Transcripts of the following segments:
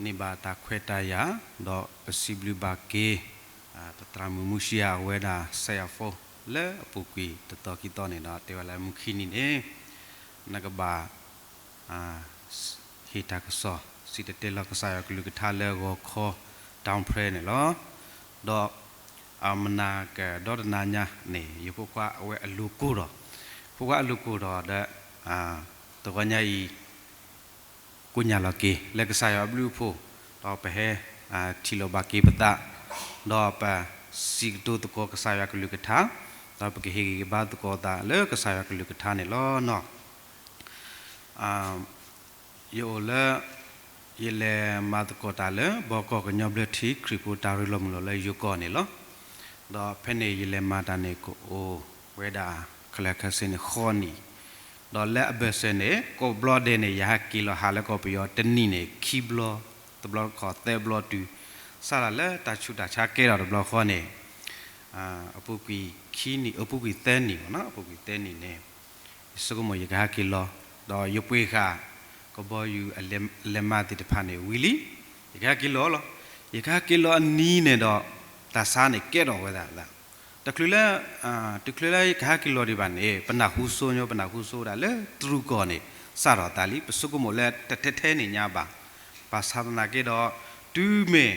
န့ၢ်ဘၣ်တၢ်ခွဲးတၢ်ယာ်, ဒီးပစံးဘျုးဘၣ်က့ၤ သရၣ်မုၣ်မူၡံယၤ အဝဲဒၣ် စဲးယၤဖိ လၢအပူၤကွံာ်တသီခံသီန့ၣ်ဒီး တဲဝဲလၢမုၢ်ခံနံၤန့ၣ် နကဘၣ် ဟ့ၣ်တၢ်ကစီၣ် စံၣ်တဲၤတဲလီၤကစၢ်ယွၤကလုၢ်ကထါလၢဂီၤခီ down prayer န့ၣ်လီၤ. ဒီး မနၤကဒီတနၤညါန့ၣ် ယဖိခွါအဝဲအလိၤကိၢ်ဒီး, ဖိခွါအလိၤကိၢ်ဒီးဒီး တဂီၤညါအံၤ ကိညၢ်လီၤက့ၤ လၢကစၢ်ယွၤအဘျုးအဖှိၣ်, ဒီးပဟဲ ထံၣ်လိာ်ဘၣ်က့ၤပသး, ဒီးပစံးကတိၤသကိးကစၢ်ယွၤကလုၢ်ကထါ, ဒီးပကဟ့ၣ်ဂံၢ်ဟ့ၣ်ဘါသကိးသးလၢကစၢ်ယွၤကလုၢ်ကထါန့ၣ်လီၤ. ယအိၣ်လၢ ယလဲၤမၤသကိးတၢ်လၢ ဘီကီၢ်ကညီဘျၢထံ ခရံာ်ဖိတၢ်ရ့လိာ်မုာ်လိာ်လၢယိၤကီၢ်န့ၣ်လီၤ. ဒီးဖဲန့ၣ်ယလဲၤမၤတၢ်န့ၣ် ကအိၣ်ဝဲဒၣ် ခဲလၢာ်ခဲဆ့န့ၣ် ဃီနံၣ်, ဒီးလၢအဘၢၣ်စၢၤန့ၣ် ကိးဘျီဒဲးန့ၣ် ယဟဲက့ၤလီၤဟးလၢကီၢ်ပယီၤတနံၣ်န့ၣ် ခံဘျီ, တဘျီတခီၣ်သၢဘျီတုၤ, စးထီၣ်လၢတၢ်ဆူးတၢ်ဆါကဲထီၣ်တဘျီဃီန့ၣ် အပူၤကွံာ်ခံနံၣ်, အပူၤကွံာ်သၢနံၣ်မ့ၢ်နီၤ, အပူၤကွံာ်သၢနံၣ်န့ၣ် ယဆိကမိၣ်ယကဟဲက့ၤလီၤ, ဒီးယပှ့ၤဃာ် ကဘီယူၤအလဲၤမၤသ့ၣ်တဖၣ်န့ၣ်ဝံၤလံ, ယကဟဲက့ၤလီၤလီၤ. ယကဟဲက့ၤလီၤအနံၤန့ၣ်ဒီး တၢ်ဆါန့ၣ်ကဲထီၣ်ဝဲဒၣ်လၢ တချုးလၢ, တချုးလၢယကဟဲက့ၤလီၤဒံးဘၣ်န့ၣ် ပနၢ်ဟူစိညီ ပနၢ်ဟူစိဝဲဒၣ်လၢတရူးကီၢ်န့ၣ် စးထီၣ်သးလံ, ပဆိကမိၣ်လၢတထဲထဲန့ၣ်ညါဘၣ်. ဘၣ်ဆၣ်သနာ်က့ဒီး တုၤမ့ၢ်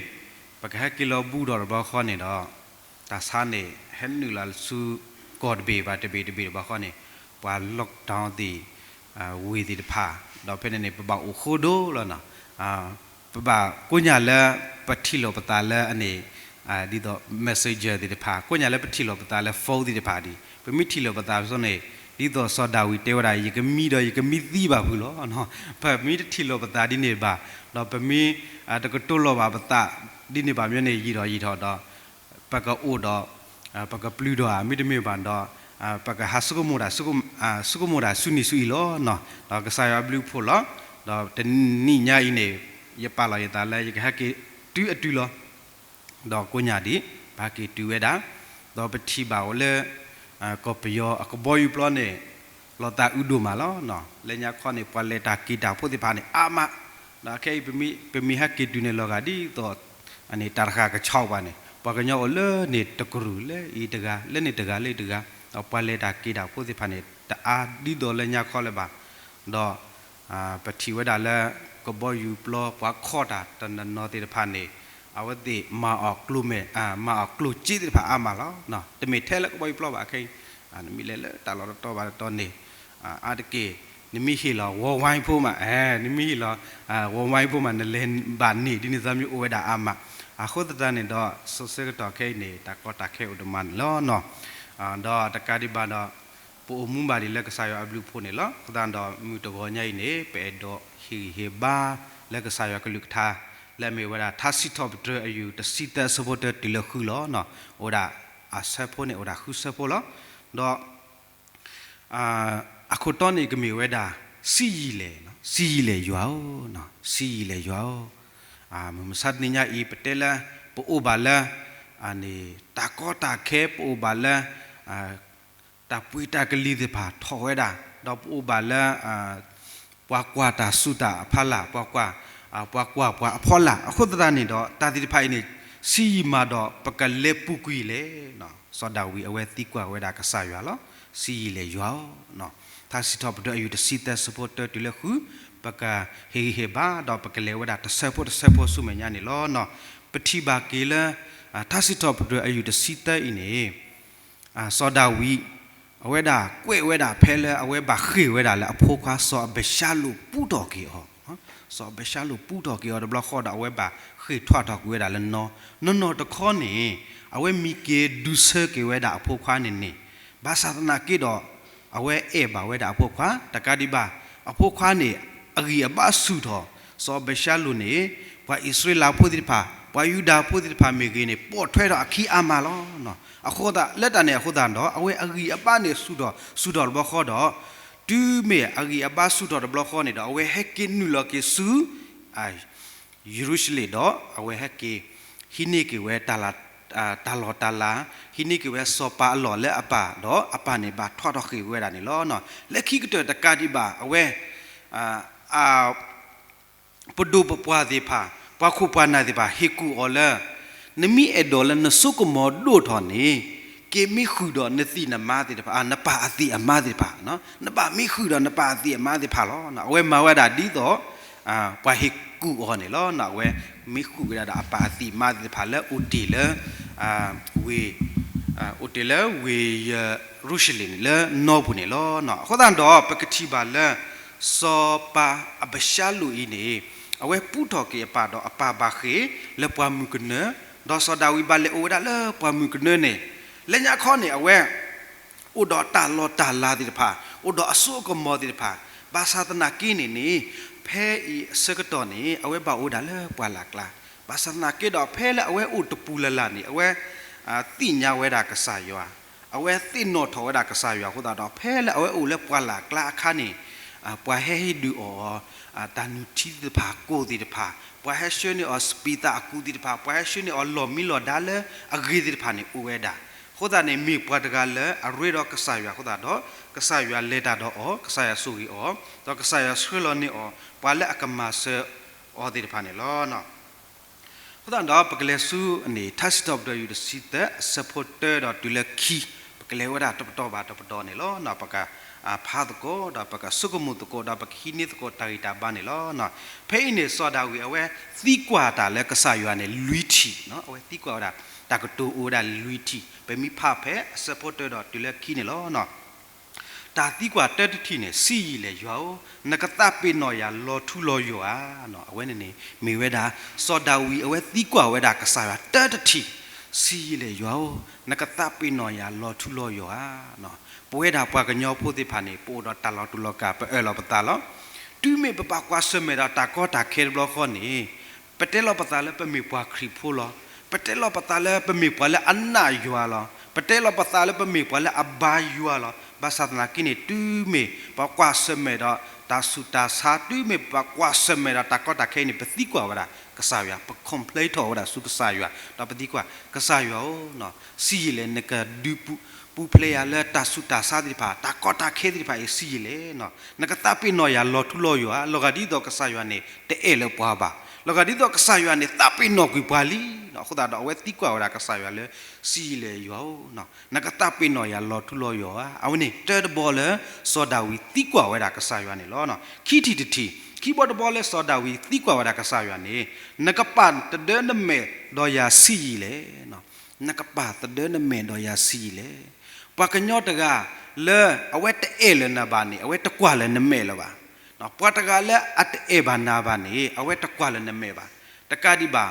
ပကဟဲက့ၤလီၤဘူးဒီးတဘျီဃီန့ၣ်ဒီး တၢ်ဆါန့ၣ် ဟဲနုာ်လီၤဆူ ကီၢ်တဘ့ၣ်ဘၣ်တဘ့ၣ်တဘ့ၣ်တဘျီဃီန့ၣ် ပှၤ lockdown သ့ၣ် ဝ့ၢ်သ့ၣ်တဖၣ်, ဒီးဖဲန့ၣ်န့ၣ် ပဘၣ်အိၣ်ဃိဒိၣ်လီၤနီၤ. ပဘၣ်ကိညၢ်လၢ ပထံၣ်လိာ်ပသးလၢအန့ၣ် ဒ်သိး messenger သ့ၣ်တဖၣ်, ကိညၢ်လၢပထံၣ်လိာ်ပသးလၢ phone သ့ၣ်တဖၣ်ဒံး, ပမ့ၢ်ထံၣ်လိာ်ပသးဆိန့ၣ် ဒ်သိးစီၤဒၤဝံးတဲဝဲဒၣ် ယကမံဒီးယကမံသံဘၣ်ဖုးလီၤ. ပမ့ၢ်တထံၣ်လိာ်ပသးဒ်န့ၣ်ဘၣ်, ဒီးပမ့ၢ် တကတိၤလီၤဘၣ်ပသးဒ်န့ၣ်ဘၣ်မ့ၢ်န့ၣ် ယံာ်ထီၣ်ယံာ်ထီၣ်ဒီး ပကအိၣ်ဒီး ပကပျုၢ်ဒီးဧါ, မ့တမ့ၢ်ဘၣ်ဒီး ပကဟးဆိကမိၣ်တၢ် ဆိကမိၣ်တၢ်ဆူနံၤဆူအံၤလီၤနီၤ. ဒီးကစၢ်ယွၤအဘျုးအဖှိၣ်လီၤ. ဒီးတနံၤညါအံၤန့ၣ် ယပာ်လီၤယသးလၢယကဟဲက့ၤတုၤအတုၤလီၤ. ဒီးကိညၢ်ဒံး ပဟဲက့ၤတုၤဝဲဒၣ်, ဒီးပထံၣ်ဘၣ်ဝဲလၢ ကီၢ်ပယီၤအကဘီယူၤပျီန့ၣ် လီၤသးအုးဒိၣ်မးလီၤ. လၢညါခီန့ၣ် ပှၤလဲၤတၢ်က့ၤတၢ်ဖိသ့ၣ်တဖၣ်န့ၣ် အါမး, ဒီးခဲအံၤ ပမ့ၢ်ဟဲက့ၤတုၤန့ၣ်လီၤဂာ်ဒ်သိး တၢ်တဃာ်ကဆါဘၣ်န့ၣ် ပှၤကညီအိၣ်လၢန့ၣ်တကရူၢ်လၢအံၤတဂၤ လၢန့ၣ်တဂၤလၢအံၤတဂၤ, ဒီးပှၤလဲၤတၢ်က့ၤတၢ်ဖိသ့ၣ်တဖၣ်န့ၣ် တအါဒ်သိးလၢညါခီလၢၤဘၣ်. ဒီး ပထံၣ်ဝဲဒၣ်လၢ ကဘီယူၤပျီပှၤခီၣ်တၢ်တနီၤနီၤသ့ၣ်တဖၣ်န့ၣ် အဝဲသ့ၣ်မၤအီၣ်ကျိၣ်မဲာ်, မၤအီၣ်ကျိၣ်စ့သ့ၣ်တဖၣ်အါမးလီၤ. တမ့ၢ်ထဲလၢကဘီယူၤပျီဘၣ်ခဲအံၤ, နမ့ၢ်လဲၤလၢတၢ်လီၢ်တတီၤဘၣ်တတီၤန့ၣ် အါတက့ၢ် နမ့ၢ်ဟ့ၣ်လီၤ ဝီဝါဖိမး, နမ့ၢ်ဟ့ၣ်လီၤ ဝီဝါဖိမး နလဲၤဘၣ်န့ၢ် ဒ်န့ၣ်သးမ့ၢ်အိၣ်ဝဲဒၣ်အါမး. အဃိသတးန့ၣ်ဒီး စိၤဆၢကတီၢ်ခဲအံၤန့ၣ် တၢ်ကီတၢ်ခဲအိၣ်ဒိၣ်မးန့ၣ်လီၤ. ဒီးတကးဒံးဘၣ်ဒီး ပအိၣ်မူဘၣ်ဒံးလၢကစၢ်ယွၤအဘျုးအဖှိၣ်န့ၣ်လီၤ. အဃိသတးဒီး မုၢ်တဂီၤညါအံၤန့ၣ် ပအဲၣ်ဒိးဟ့ၣ်ဂံၢ်ဟ့ၣ်ဘါ လၢကစၢ်ယွၤကလုၢ်ကထါ လၢအမ့ၢ်ဝဲဒၣ် ထါစံးထီၣ်ပတြၢၤအယူၢ်တဆံသၢအဆၢဖိတၢတုၤလၢဃုလီၤ. အိၣ်ဒၣ်အဆၢဖိန့ၣ် အိၣ်ဒၣ်ဃုဆၢဖိလီၤ. ဒီး အခိၣ်တီန့ၣ်ကမ့ၢ်ဝဲဒၣ် ဆံးယံာ်လဲၣ်, ဆံးယံာ်လဲၣ်ယွၤဧၢ, ဆံးယံာ်လဲၣ်ယွၤဧၢ. မုၢ်မဆါတနံၤညါအံၤ ပတဲလၢ ပအိၣ်ဘၣ်လၢ တၢ်ကီတၢ်ခဲ ပအိၣ်ဘၣ်လၢ တၢ်ပှ့ၤတၢ်ကလံၤသ့ၣ်တဖၣ်ထီၣ်ဝဲဒၣ်, ဒီးပအိၣ်ဘၣ်လၢ ပှၤကွၢ်တၢ်စူၢ်တၢ်အဖီလာ်, ပှၤကွၢ်, ပှၤကွၢ်ပှၤအဖီလာ်. အဃိသတးန့ၣ်ဒီး တၢ်သ့ၣ်တဖၣ်အံၤန့ၣ် ဆံးယံာ်မးဒီး ပကလဲၤပူၤကွံာ်လဲၣ်. စီၤဒၤဝံးအဝဲသံကွၢ်ဝဲဒၣ်ကစၢ်ယွၤလီၤ. ဆံးယံာ်လဲၣ်ယွၤဧၢ. ထါစံးထီၣ်ပတြၢၤအယူၢ်တဆံသၢဆၢဖိတၢတုၤလၢဃု, ပကဟ့ၣ်ဂံၢ်ဟ့ၣ်ဘါ ဒီးပကလဲၤဝဲဒၣ်တဆၢဖိတဆၢဖိဆူမဲာ်ညါန့ၣ်လီၤ. ပထံၣ်ဘၣ်က့ၤလၢ ထါစံးထီၣ်ပတြၢၤအယူၢ်တဆံသၢအံၤန့ၣ် စီၤဒၤဝံး အဝဲဒၣ်ကွဲးဝဲဒၣ်ဖဲလၢအဝဲဘၣ်ဃ့ၢ်ဝဲဒၣ်လၢအဖိခွါစီၤအၤဘၡါလိၣ်ပူထီၣ်က့ၤအီၤ, စီၤအၤဘၡါလိၣ်ပူထီၣ်က့ၤအီၤတဘျီဃီဒီး အဝဲဘၣ်ဃ့ၢ်ထွဲထီၣ်ကွံာ်ဝဲဒၣ်လၢနီၢ်, နီၢ်နီၢ်တခီန့ၣ် အဝဲမံက့ၤဒုးဆၢက့ၤဝဲဒၣ်အဖိခွါန့ၣ်န့ၣ်, ဘၣ်ဆၣ်သနာ်က့ဒီး အဝဲအဲၣ်ဘၣ်ဝဲဒၣ်အဖိခွါ, တကးဒံးဘၣ် အဖိခွါန့ၣ် အဂံၢ်အဘါဆူၣ်ထီၣ်, စီၤအၤဘၡါလိၣ်န့ၣ် ပှၤအံၣ်စရ့လးဖိသ့ၣ်တဖၣ်, ပှၤယူဒၤဖိသ့ၣ်တဖၣ်မ့ၢ်ဂ့ၤန့ၣ် ပိာ်ထွဲထီၣ်အခံအါမးလီၤ. အဃိသတး လၢတၢ်န့ၣ်အဃိသတးဒီး အဝဲအဂံၢ်အဘါန့ၣ်ဆူၣ်ထီၣ်, ဆူၣ်ထီၣ်တဘျီဃီဒီး တုၤမ့ၢ်အဂံၢ်အဘါဆူၣ်ထီၣ်တဘျီဃီန့ၣ်ဒီး အဝဲဟဲက့ၤနုာ်လီၤက့ၤဆူ ယရူၤၡလ့ၣ်ဒီး အဝဲဟဲက့ၤ ဟံးန့ၢ်က့ၤဝဲ တၢ်လီၢ်တၢ်လၤ, ဟံးန့ၢ်က့ၤဝဲစီၤပၤအလီၢ်လၢအပၢ်ဒီး အပၢ်န့ၣ်ဘၣ်ထွဲထီၣ်ဃ့ၢ်ဝဲဒၣ်န့ၣ်လီၤ. လၢခံကတၢၢ်တကးဒံးဘၣ် အဝဲ ပဒိၣ်ပပှၢ်သ့ၣ်တဖၣ် ပှၤခိၣ်ပှၤနၢ်သ့ၣ်တဖၣ် ဟ့ၣ်ကူၣ်အီၤလၢ နမ့ၢ်အဲၣ်ဒိးလၢနစိကမီၤဒိၣ်ထီၣ်န့ၣ် က့ၤမ့ၢ်ဃုာ်ဒီးနသံၣ်နမါသ့ၣ်တဖၣ်, နပၢ်အသံၣ်အမါသ့ၣ်တဖၣ်, နဘၣ်မ့ၢ်ဃုာ်ဒီးနပၢ်အသံၣ်အမါသ့ၣ်တဖၣ်လီၤ. အဝဲမၤဝဲဒၣ်ဒ်သိး ပှၤဟ့ၣ်ကူၣ်အီၤန့ၣ်လီၤ. အဝဲမ့ၢ်ဃုာ်ဝဲဒၣ်ဒီးအပၢ်အသံၣ်အမါသ့ၣ်တဖၣ်လၢအိၣ်တ့ၢ်လၢ ဝ့ၢ် အိၣ်တ့ၢ်လၢဝ့ၢ်ယရူၤၡလ့ၣ်န့ၣ် လၢနီၢ်ပူၤန့ၣ်လီၤ. အဃိသတးဒီး ပကထံၣ်ဘၣ်လၢ စီၤပၤအဘၡါလိၣ်အံၤန့ၣ် အဝဲပူထီၣ်က့ၤအပၢ်ဒီးအပၢ်ဘၣ်ဃ့ၢ်လၢပှၢ်မုၢ်ကနၢ, ဒီးစီၤဒၤဝံးဘၣ်လဲၤအိၣ်ဝဲဒၣ်လၢပှၢ်မုၢ်ကနၢန့ၣ်, လၢညါခီန့ၣ် အဝဲ အိၣ်ဒီးတၢ်လီၢ်တၢ်လၤသ့ၣ်တဖၣ်, အိၣ်ဒီးအစိအကမီၤသ့ၣ်တဖၣ်, ဘၣ်ဆၣ်သနာ်က့န့ၣ်န့ၣ် ဖဲအံၤအဆၢကတီၢ်န့ၣ် အဝဲဘၣ်အိၣ်ဝဲဒၣ်လၢပှၢ်လၢ်ကျါ, ဘၣ်ဆၣ်သနာ်က့ဒီး ဖဲလၢအဝဲအိၣ်တပူၤလၢ်လၢ်န့ၣ် အဝဲ သ့ၣ်ညါဝဲဒၣ်ကစၢ်ယွၤ, အဝဲသ့ၣ်နီၣ်ထီၣ်ဝဲဒၣ်ကစၢ်ယွၤအဃိသတးဒီး ဖဲလၢအဝဲအိၣ်လၢပှၢ်လၢ်ကျါအခါန့ၣ် ပှၤဟဲဟ့ၣ်ဒုးအီၤ တၢ်နုၢ်ထံသ့ၣ်တဖၣ် ကိၢ်သ့ၣ်တဖၣ်, ပှၤဟဲဆှၢန့ၢ်အီၤစပံးသၣ်အကူသ့ၣ်တဖၣ်, ပှၤဟဲဆှၢန့ၢ်အီၤလီၢ်မံလီၢ်ဒါလၢအဂ့ၤသ့ၣ်တဖၣ်န့ၣ် အိၣ်ဝဲဒၣ်. အဃိသတးန့ၣ် မ့ၢ်ပှၤတဂၤလၢအရ့ဒီးကစၢ်ယွၤအဃိသတးဒီး ကစၢ်ယွၤလဲၤတၢ်ဒီးအီၤ, ကစၢ်ယွၤဆိၣ်ဂ့ၤအီၤ, ဒီးကစၢ်ယွၤဆှၢလီၤန့ၢ်အီၤ ပှၤလၢအကမၤစၢၤအီၤသ့ၣ်တဖၣ်န့ၣ်လီၤ. အဃိသတးဒီး ပကလဲၤဆူန့ၣ် ထါစံးထီၣ်ပတြၢၤ ယူၢ်တဆံသၢ အဆၢဖိတၢဒီးတုၤလၢခံ, ပကလဲၤဝဲဒၣ်တပတီၢ်ဘၣ်တပတီၢ်န့ၣ်လီၤ. ပကဖးသကိး ဒီးပကဆိကမိၣ်သကိး ဒီးပကဟံးန့ၢ်သကိးတၢ်ဂံၢ်တၢ်ဘါန့ၣ်လီၤ. ဖဲအံၤန့ၣ် စီၤဒၤဝံးအဝဲသံကွၢ်တၢ်လၢကစၢ်ယွၤန့ၣ် လွံၢ်ထံၣ်, အဝဲသံကွၢ်ဝဲဒၣ် တၢ်ကတိၤအိၣ်ဝဲဒၣ်လွံၢ်ထံၣ်, ပမ့ၢ်ဖးဖဲအဆၢဖိတၢဒီးတုၤလၢခံန့ၣ်လီၤ. တၢ်သံကွၢ်တၢတထံၣ်န့ၣ် ဆံးယံာ်လဲၣ်ယွၤဧၢ, နကသးပ့ၤနီၣ်ယၤလီၤထူလီၤယိာ်ဧါ. အဝဲန့ၣ်န့ၣ် မ့ၢ်ဝဲဒၣ် စီၤဒၤဝံးအဝဲသံကွၢ်ဝဲဒၣ်ကစၢ်ယွၤတၢတထံၣ်, ဆံးယံာ်လဲၣ်ယွၤဧၢ, နကသးပ့ၤနီၣ်ယၤလီၤထူလီၤယိာ်ဧါ. ပဝဲဒၣ်ပှၤကညီဖိသ့ၣ်တဖၣ်န့ၣ် ပအိၣ်ဒီးတၢ်လီၤတူာ်လီၤကာ် ပအၢၣ်လီၤပသးလီၤ. တုၤမ့ၢ်ပဘၣ်ကွၢ်ဆၢၣ်မဲာ်ဒီးတၢ်ကီတၢ်ခဲတဘျီဃီန့ၣ် ပတဲလီၤပသးလၢပမ့ၢ်ပှၤခရံာ်ဖိလီၤ. ပတဲလီၤပသးလၢပမ့ၢ်ပှၤလၢအနာ်ယွၤလီၤ. ပတဲလီၤပသးလၢပမ့ၢ်ပှၤလၢအဘါယွၤလီၤ. ဘၣ်ဆၣ်သနာ်က့န့ၣ် တုၤမ့ၢ်ပကွၢ်ဆၢၣ်မဲာ်ဒီးတၢ်ဆူးတၢ်ဆါ, တုၤမ့ၢ်ပကွၢ်ဆၢၣ်မဲာ်ဒီးတၢ်ကီတၢ်ခဲအံၤန့ၣ် ပသံကွၢ်ဝဲဒၣ်ကစၢ်ယွၤ, ပ complain ထီၣ်ဝဲဒၣ်ဆူကစၢ်ယွၤ, ဒီးပသံကွၢ် ကစၢ်ယွၤဧၢ, ဆံးယံာ်လဲၣ် နကဒုးပူၤဖျဲးယၤလၢတၢ်ဆူးတၢ်ဆါသ့ၣ်တဖၣ်, တၢ်ကီတၢ်ခဲသ့ၣ်တဖၣ်အံၤ ဆံးယံာ်လဲၣ်. နကသးပ့ၤနီၣ်ယၤလီၤထူလီၤယိာ်ဧါ. လီၤဂာ်ဒ်သိးကစၢ်ယွၤန့ၣ် တအဲၣ်လၢပှၤဘၣ်. လီၤဂာ်ဒ်သိးကစၢ်ယွၤန့ၣ် သးပ့ၤနီၣ်ကွံာ်ပှၤလံ. အဃိသတးဒီး အဝဲသံကွၢ်ဝဲဒၣ်ကစၢ်ယွၤလၢ ဆံးယံာ်လဲၣ်ယွၤဧၢ, နကသးပ့ၤနီၣ်ယၤလီၤထူလီၤယိာ်ဧါ. အဝဲန့ၣ်တၢတဘီလၢ စီၤဒၤဝံးသံကွၢ်ဝဲဒၣ်ကစၢ်ယွၤန့ၣ်လီၤ. ခံထံၣ်တထံၣ်, ခံဘီတဘီလၢစီၤဒၤဝံးသံကွၢ်ဝဲဒၣ်ကစၢ်ယွၤန့ၣ်, နကပာ်သဒၢနမဲာ်ဒီးယၤဆံးယံာ်လဲၣ်. နကပာ်သဒၢနမဲာ်ဒီးယၤဆံးယံာ်လဲၣ်. ပှၤကညီတဂၤလၢအဝဲတအဲၣ်လၢၤနၤဘၣ်န့ၣ် အဝဲတကွၢ်လၢၤနမဲာ်လၢၤဘၣ်. ပှၤတဂၤလၢအတအဲၣ်ဘၣ်နၤဘၣ်န့ၣ် အဝဲတကွၢ်လၢၤနမဲာ်ဘၣ်. တကးဒံးဘၣ်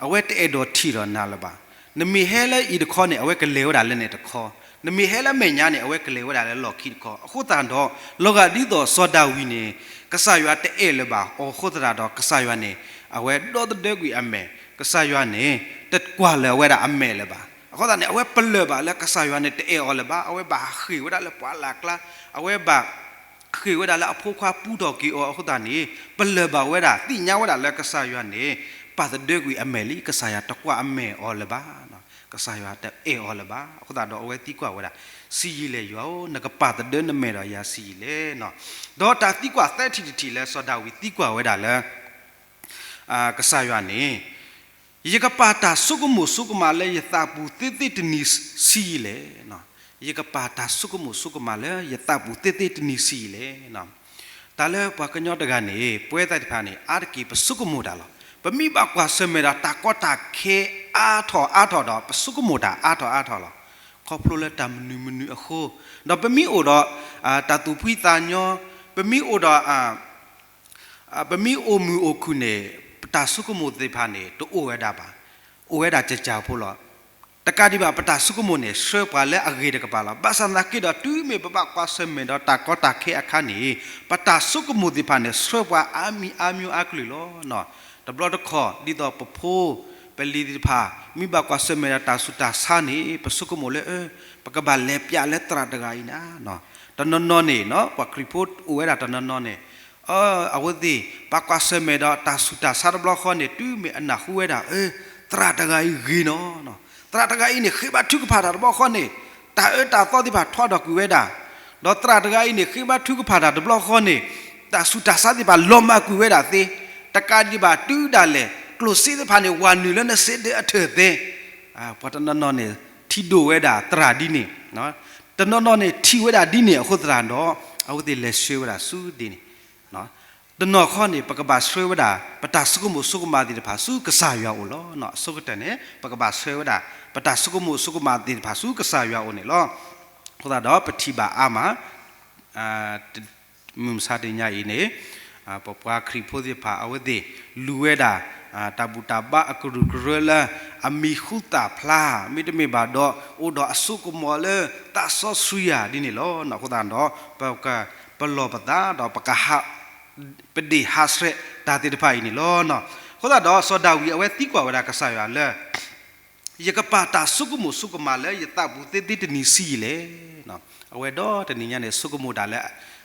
အဝဲတအဲၣ်ဒိးထံၣ်ဒီးနၤလၢၤဘၣ်. နမ့ၢ်ဟဲလၢအံၤတခီန့ၣ် အဝဲကလဲၤဝဲဒၣ်လၢန့ၣ်တခီ, နမ့ၢ်ဟဲလၢမဲာ်ညါန့ၣ် အဝဲကလဲၤဝဲဒၣ်လၢလီၢ်ခံတခီ. အဃိသတးဒီး လီၤဂာ်ဒ်သိးစီၤဒၤဝံးန့ၣ် ကစၢ်ယွၤတအဲၣ်လၢၤဘၣ်အီၤအဃိသတးဒီး ကစၢ်ယွၤန့ၣ် အဝဲဒီသဒၢကွံာ်အမဲာ်, ကစၢ်ယွၤန့ၣ် တကွၢ်လၢၤဝဲဒၣ်အမဲာ်လၢၤဘၣ်. အဃိသတးန့ၣ် အဝဲပလၢၢ်ဘၣ်လၢကစၢ်ယွၤန့ၣ်တအဲၣ်အီၤလၢၤဘၣ်. အဝဲဘၣ်ဃ့ၢ်ဝဲဒၣ်လၢပှၢ်လၢ်ကျါ, အဝဲဘၣ် ဃ့ၢ်ဝဲဒၣ်လၢအဖိခွါပူထီၣ်က့ၤအီၤအဃိသတးန့ၣ် ပလၢၢ်ဘၣ်ဝဲဒၣ် သ့ၣ်ညါဝဲဒၣ်လၢကစၢ်ယွၤန့ၣ် ပာ်သဒၢကွံာ်အမဲာ်လံ, ကစၢ်ယွၤတကွၢ်အမဲာ်အီၤလၢၤဘၣ်, ကစၢ်ယွၤတအဲၣ်အီၤလၢၤဘၣ်. အဃိသတးဒီးအဝဲသံကွၢ်ဝဲဒၣ်, ဆံးယံာ်လဲၣ်ယွၤဧၢ, နကပာ်သဒၢနမဲာ်ဒီးယၤဆံးယံာ်လဲၣ်. ဒီးတၢ်သံကွၢ်သၢထံၣ်တထံၣ်လၢစီၤဒၤဝံးသံကွၢ်ဝဲဒၣ်လၢ ကစၢ်ယွၤန့ၣ် ယကပာ်တၢ်ဆိကမိၣ်ဆိကမးလၢယသးပူၤသ့သ့တနံၤဆံးယံာ်လဲၣ်. ယကပာ်တၢ်ဆိကမိၣ်ဆိကမးလၢယသးပူၤသ့သ့တနံၤဆံးယံာ်လဲၣ်. တၢ်လၢပှၤကညီတဂၤန့ၣ် ပဝဲသ့ၣ်တဖၣ်န့ၣ် အါတက့ၢ်ပဆိကမိၣ်တၢ်လီၤ. ပမ့ၢ်ဘၣ်ကွၢ်ဆၢၣ်မဲာ်ဒီးတၢ်ကီတၢ်ခဲအါထီၣ်အါထီၣ်ဒီး ပဆိကမိၣ်တၢ်အါထီၣ်အါထီၣ်လီၤ. ခီဖျိလၢတၢ်မနုၤမနုၤအဃိ, ဒီးပမ့ၢ်အိၣ်ဒီး တၢ်သူၣ်ဖှံသးညီ, ပမ့ၢ်အိၣ်ဒီး ပမ့ၢ်အိၣ်မုာ်အိၣ်ခုၣ်န့ၣ် ပတၢ်ဆိကမိၣ်သ့ၣ်တဖၣ်န့ၣ် တအိၣ်ဝဲဒၣ်ဘၣ်, အိၣ်ဝဲဒၣ်ကကၢ်ဖိလီၤ. တကးဒံးဘၣ် ပတၢ်ဆိကမိၣ်န့ၣ် ဆှၢပှၤလၢအဂ့ၤတကပၤလီၤ. ဘၣ်ဆၣ်သနာ်က့ဒီး တုၤမ့ၢ်ပဘၣ်ကွၢ်ဆၢၣ်မဲာ်ဒီးတၢ်ကီတၢ်ခဲအခါန့ၣ် ပတၢ်ဆိကမိၣ်သ့ၣ်တဖၣ်န့ၣ် ဆှၢပှၤအါမံၤအါမျိုးအါကလုာ်လီၤ. တဘျီတခီၣ် ဒ်သိးပဖိပလံၤသ့ၣ်တဖၣ် မ့ၢ်ဘၣ်ကွၢ်ဆၢၣ်မဲာ်ဒီးတၢ်ဆူးတၢ်ဆါန့ၣ် ပဆိကမိၣ်လၢ ပကဘၣ်လဲၤပျးလၢသရၣ်တဂၤအံၤန့ၣ် တနီၤနီၤန့ၣ် ပှၤခရံာ်ဖိအိၣ်ဝဲဒၣ်တနီၤနီၤန့ၣ် အဝဲသ့ၣ် ပှၤကွၢ်ဆၢၣ်မဲာ်ဒီးတၢ်ဆူးတၢ်ဆါတဘျီဃီန့ၣ် တုၤမ့ၢ်အနၢ်ဟူဝဲဒၣ် သရၣ်တဂၤအံၤဂ့ၤနီၤ, သရၣ်တဂၤအံၤန့ၣ် ဃ့ဘါထုကဖၣ်တၢ်တဘျီဃီန့ၣ် တၢ်အၢတၢ်သီသ့ၣ်တဖၣ်ထီထီၣ်ကွံာ်ဝဲဒၣ်, ဒီးသရၣ်တဂၤအံၤန့ၣ် ဃ့ဘါထုကဖၣ်တၢ်တဘျီဃီန့ၣ် တၢ်ဆူးတၢ်ဆါသ့ၣ်တဖၣ်လီၤမၢ်ကွံာ်ဝဲဒၣ်သ့, တကးဒံးဘၣ်တုၤဒၣ်လဲာ် ကျိၣ်စ့သ့ၣ်တဖၣ်န့ၣ် ဝၤနုာ်လၢနစ့ဒၢအထၢၣ်သ့, ပှၤတနီၤနီၤန့ၣ် ထံၣ်ဒိၣ်ဝဲဒၣ်သရၣ်ဒ်န့ၣ်, တနီၤနီၤန့ၣ်ထံၣ်ဝဲဒၣ်ဒ်န့ၣ်အဃိသတးဒီး အဝဲသ့ၣ်လဲၤဆှၢဝဲဒၣ်ဆူဒ်န့ၣ် တနီၤခီန့ၣ် ပကဘၣ်ဆှၢဝဲဒၣ် ပတၢ်ဆိကမိၣ်ဆိကမးသ့ၣ်တဖၣ်ဆူကစၢ်ယွၤအိၣ်လီၤ. အဆိကတၢၢ်န့ၣ် ပကဘၣ်ဆှၢဝဲဒၣ် ပတၢ်ဆိကမိၣ်ဆိကမးသ့ၣ်တဖၣ်ဆူကစၢ်ယွၤအိၣ်န့ၣ်လီၤ. အဃိသတးဒီး ပထံၣ်ဘၣ်အါမး မုၢ်မဆါတနံၤညါအံၤန့ၣ် ပပှၤခရံာ်ဖိသ့ၣ်တဖၣ်အဝဲသ့ၣ် လူၤဝဲဒၣ် တၢ်ဘူၣ်တၢ်ဘါအကရူၢ်ကရၢလၢ အမံၤဟူသၣ်ဖျါ မ့တမ့ၢ်ဘၣ်ဒီး အိၣ်ဒီးအစိကမီၤလၢသးစီဆှံယၤဒ်န့ၣ်လီၤ. အဃိသတးဒီး ပက ပလီၢ်ပသး ဒီးပကဟး ပဒ့ၣ်ဟးဆှဲးတၢ်သ့ၣ်တဖၣ်အံၤန့ၣ်လီၤ. အဃိသတးဒီး စီၤဒၤဝံးအဝဲသံကွၢ်ဝဲဒၣ်ကစၢ်ယွၤလၢ ယကပာ်တၢ်ဆိကမိၣ်ဆိကမးလၢယသးပူၤသ့သ့တနံၤဆံးယံာ်လဲၣ်. အဝဲဒီတနံၤညါန့ၣ် ဆိကမိၣ်တၢ်လၢ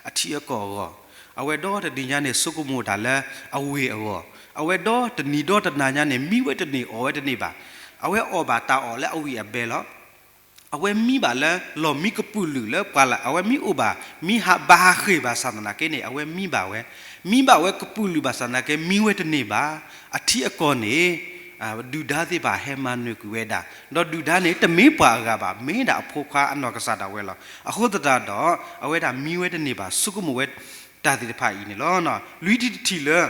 အထံအကီၢ်အဂီၢ်, အဝဲဒီတနံၤညါန့ၣ် ဆိကမိၣ်တၢ်လၢအဝ့ၢ်အဂီၢ်, အဝဲဒီတနံၤဒီတနၤညါန့ၣ် မံဝဲတန့ၢ်အီၣ်ဝဲတန့ၢ်ဘၣ်. အဝဲအီၣ်ဘၣ်တၢ်အီၣ်လၢအဝံၣ်အဘဲလီၤ. အဝဲမံဘၣ်လၢလီၢ်မံကပုာ်လုာ်လၢပှၤလၢ အဝဲမံအိၣ်ဘၣ် မံဟးဘါဟးဃ့ၢ်ဘၣ်ဆၣ်သနာ်က့န့ၣ် အဝဲမံဘၣ်ဝဲ, မံဘၣ်ဝဲကပုာ်လုာ်ဘၣ်ဆၣ်သနာ်က့ မံဝဲတန့ၢ်ဘၣ်. အထံအကီၢ်န့ၣ် ဒုၣ်ဒါသ့ၣ်တဖၣ်ဟဲမၤနၢၤကွံာ်ဝဲဒၣ်, ဒီးဒုၣ်ဒါန့ၣ် တမ့ၢ်ပှၤအဂၤဘၣ်, မ့ၢ်ဒၣ်အဖိခွါအနီၢ်ကစၢ်ဒၣ်ဝဲလီၤ. အဃိသတးဒီး အဝဲဒၣ်မံဝဲတန့ၢ်ဘၣ် ဆိကမိၣ်ဝဲတၢ်သ့ၣ်တဖၣ်အံၤန့ၣ်လီၤ. လွံၢ်ထံၣ်တထံၣ်လၢ